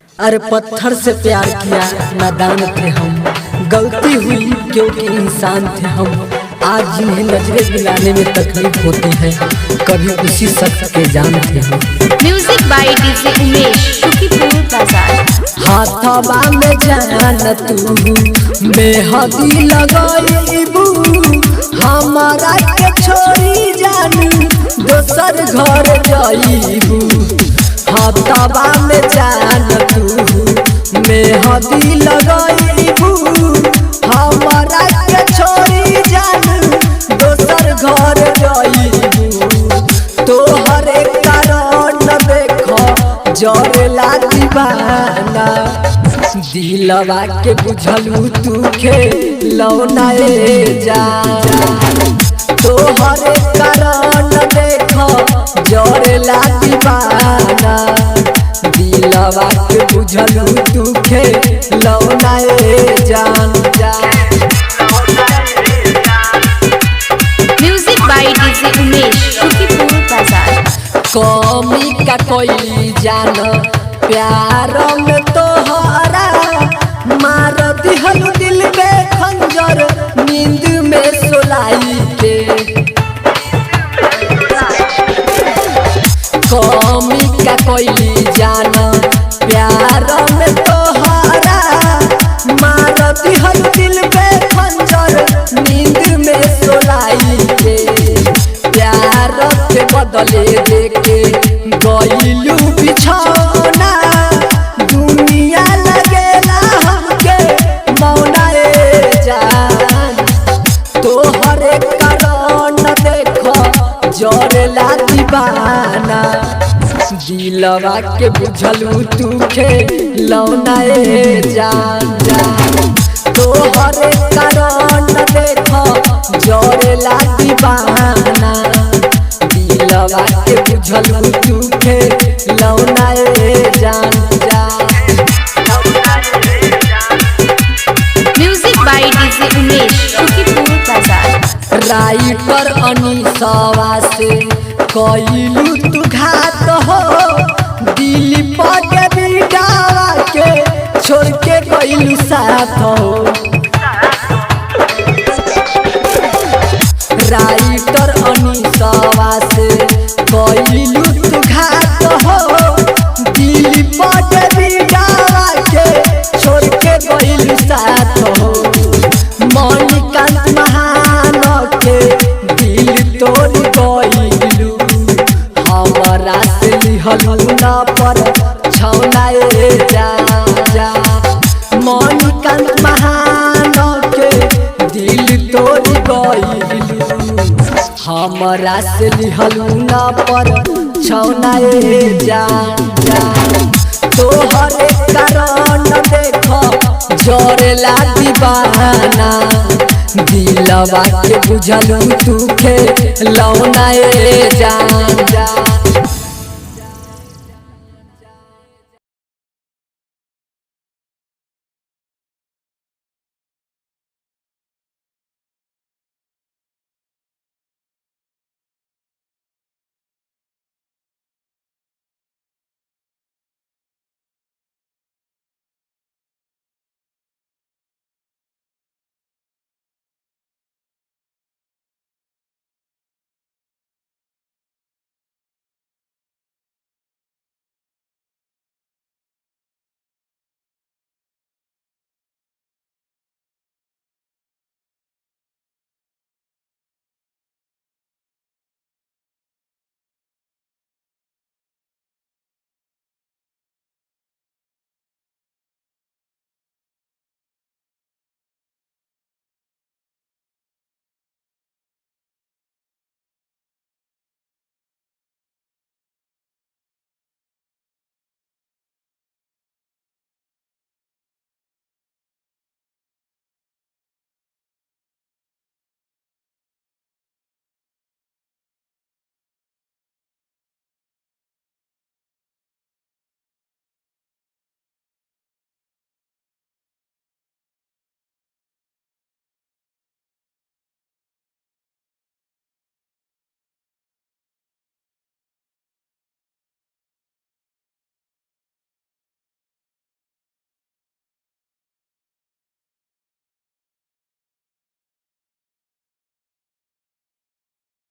अरे पत्थर से प्यार किया, नादान थे हम, गलती हुई क्योंकि इंसान थे हम। आज जिन्हें नजरें मिलाने में तकलीफ होती है, कभी उसी शख्स के जान थे हम। Music by DJ Umesh, Sukhipur Bazar. हाथवा में जान तू बेहदी लगईबू, हमारा के छोड़ी जान दोसर घर जाईबू। हाथवा में जान तू मेहदी लगईबू, हमारा के छोड़ी जान दोसर घर जाईबू। तोहरे कारण देखो जरेला दीवाना, दिलवा के बुझलू तू खेलौना ए जान। तोहरे कारण देखो जरेला दीवाना, दिलवा के बुझलू तू खेलौना ए जान। Music by DJ Umesh, Sukhipur Bazar. कमी का कोई जान प्यार में तोहरा, मार दिहल दिल में खंजर नींद में सुलाई के। कमी का कोई जान प्यार में तोहरा, मार दिहल दिल में खंजर नींद में सुलाई के। प्यार के बदले देके गईलू बिछौना, दुनिया लगेला हमके मौना ए जान। तोहरे कारण देखो जरेला दीवाना, दिलवा के बुझलू तू खेलौना ए जान। तोहरे कारण देखो जरेला दीवाना, दिलवा के बुझलू तू खेलौना ए जान। Music by DJ Umesh, Sukhipur Bazar. Writer अनीसवा से कइलू तू घात हो, दिल के बिडावा के छोड़ के गइलू साथ हो। राइटर अनीसवा से कइलू तू घात हो, दिल के बिडावा के छोड़ के गइलू साथ हो। मणिकांत महान के दिल तोड़ गइलू, हमरा से लिहलू न पर छौना ए जा। मणिकांत महान के दिल तोड़ गइलू, हमरा से लिहलू न पर छौना ए जा। तोहरे कारण देखो जरेला दीवाना, दिलवा के बुझलू तू खेलौना ए जान।